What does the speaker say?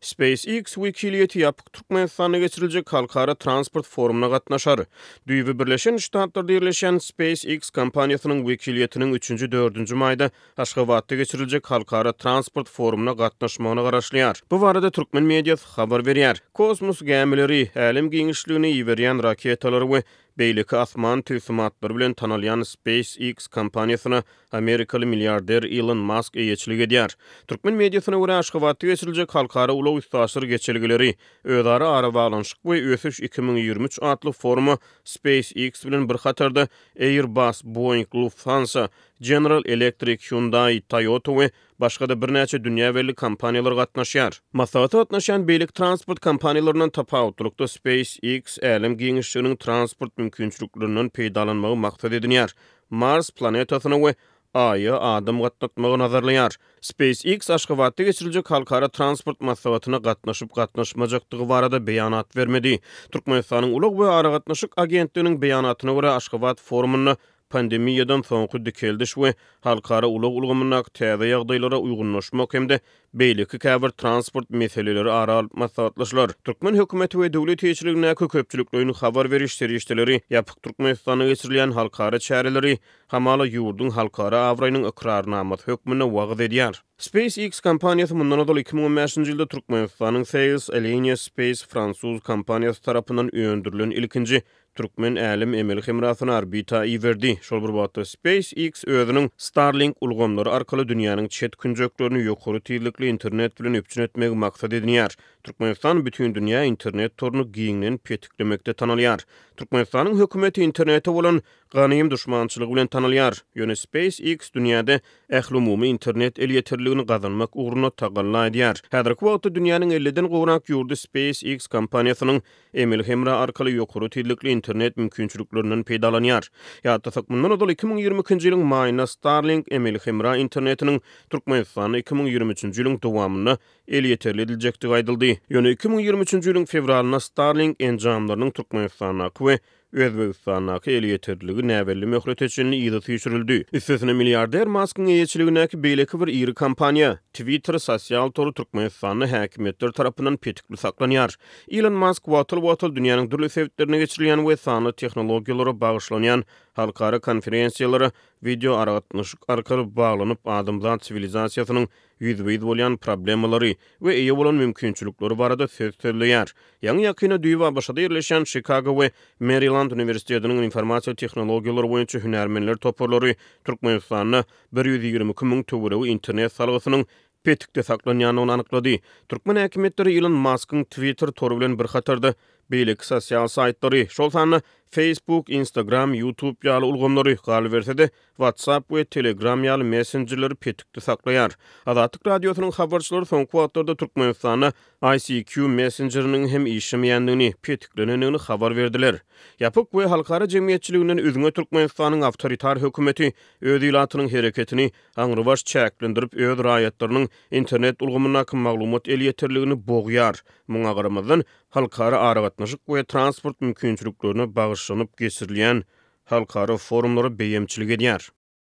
SpaceX wekiliýeti ýapyk Türkmenistanda geçiriljek halkara transport forumyna gatnaşar. Düýbi Birleşen Ştatlarda ýerleşýän SpaceX kompaniýasynyň wekiliýetiniň üçünji-dördünji maýda Aşgabatda geçiriljek halkara transport forumyna gatnaşmagyna garaşylýar. Bu barada türkmen mediasy habar berýär. Kosmos gämileri, älem giňişligine iberýän raketalary we beýleki asman tilsimatlary bilen tanalýan SpaceX kompaniýasyna amerikaly milliarder Ilon Mask eýeçilik edýär. Türkmen mediasyna görä, Aşgabatda geçiriljek Halkara ulag-üstaşyr geçelgeleri, özara arabaglanyşyk we ösüş 2023 atly foruma SpaceX bilen bir hatarda Airbus, Boeing, Lufthansa, General Electric, Hyundai, Toyota we başga-da birnäçe dünýä belli kompaniýalar gatnaşýar. Maslahata gatnaşýan beýleki transport kompaniýalaryndan tapawutlylykda SpaceX älem giňişliginiň transport mümkinçiliklerinden peýdalanmagy maksat edinýär. Mars planetasyna we Aýa adam gatnatmagy nazarlaýar. SpaceX Aşgabatda geçiriljek halkara transport maslahatyna gatnaşyp-gatnaşmajakdygy barada beýanat bermedi. Türkmenistanyň Ulag we aragatnaşyk agentliginiň beýanatyna görä, Aşgabat forumynda pandemiýadan soňky dikeldiş we halkara ulag ulgamyndaky täze ýagdaýlara uýgunlaşmak hem-de beýleki käbir transport meseleleri ara alyp maslahatlaşylar. Türkmen hökümeti we döwlet eýeçiligindäki köpçülikleýin habar beriş serişdeleri ýapyk Türkmenistanda geçirilýän halkara çäreleri hamala ýurduň halkara abraýynyň ykrarnamasy hökmünde wagyz edýär. SpaceX kompaniýasy mundan ozal 2015-nji ýylda Türkmenistanyň Thales Alenia Space fransuz kompaniýasy tarapyndan öndürilen ilkinji Türkmen älem emeli hemrasyny orbita iberdi. Şol bir wagtda, SpaceX özüniň Starlink ulgamlary arkaly dünýäniň çet künjeklerini ýokary tizlikli internet bilen üpjün etmegi maksat edinýär. Türkmenistan bütindünýä internet toruny giňden petiklemekde tanalýar. Türkmenistanyň hökümeti internete bolan ganym duşmançylygy bilen tanalýar. Ýöne SpaceX dünýäde ählumumy internet elýeterliligini gazanmak ugrunda tagalla edýär. Häzirki wagtda dünýäniň elliden gowrak ýurdy SpaceX kompaniýasynyň Emeli hemra arkaly ýokary tizlikli internet mümkinçiliklerinden peýdalanýar. Ýatlasak, mundan ozal 2022-nji ýylyň maýynda Starlink emeli hemra internetiniň Türkmenistanda 2023-nji ýylyň dowamynda elýeterli ediljekdigi aýdyldy. Ýöne 2023-nji ýylyň fewralynda Starlink enjamlarynyň Türkmenistandaky we Özbegistandaky elýeterliligi näbelli möhlete çenli yza süýşürildi. Üstesine, milliarder Maskyň eýeçiligindäki beýleki bir iri kompaniýa, Twitter sosial tory Türkmenistanda häkimiýetler tarapyndan petikli saklanýar. Ilon Mask wagtal-wagtal dünýäniň dürli sebitlerinde geçirilýän we sanly tehnologiýalara bagyşlanýan halkara konferensiýalara wideoaragatnaşyk arkaly baglanyp, adamzat siwilizasiýasynyň ýüzbe-ýüz bolýan problemalary we eýe bolan mümkinçilikleri barada söz sözleýär. Ýaňy-ýakynda düýbi ABŞ-da ýerleşýän Çikago we Meriland uniwersitetiniň informasiýa tehnologiýalary boýunça hünärmenler toparlary Türkmenistanda 122 müň töweregi internet salgysynyň petikde saklanýandygyny anyklady. Türkmen häkimiýetleri Ilon Maskyň Twitter tory bilen bir hatarda beýleki sosial saýtlary, şol sanda Facebook, Instagram, YouTube ýaly ulgamlary, galyberse-de, WhatsApp we Telegram ýaly messenjerleri petikde saklaýar. Azatlyk Radiosynyň habarçylary soňky wagtlarda Türkmenistanda ICQ messenjeriniň hem işlemeýändigini, petiklenendigini habar berdiler. Ýapyk we halkara jemgyýetçiliginden üzňe Türkmenistanyň awtoritar hökümeti öz ilatynyň hereketini aňrybaş çäklendirip, öz raýatlarynyň internet ulgamyndaky maglumat elýeterligini bogýar. Muňa garamazdan, halkara aragatnaşyk we transport mümkinçiliklerine bagyşlanyp geçirilýän halkara forumlara beýemçilik edýär.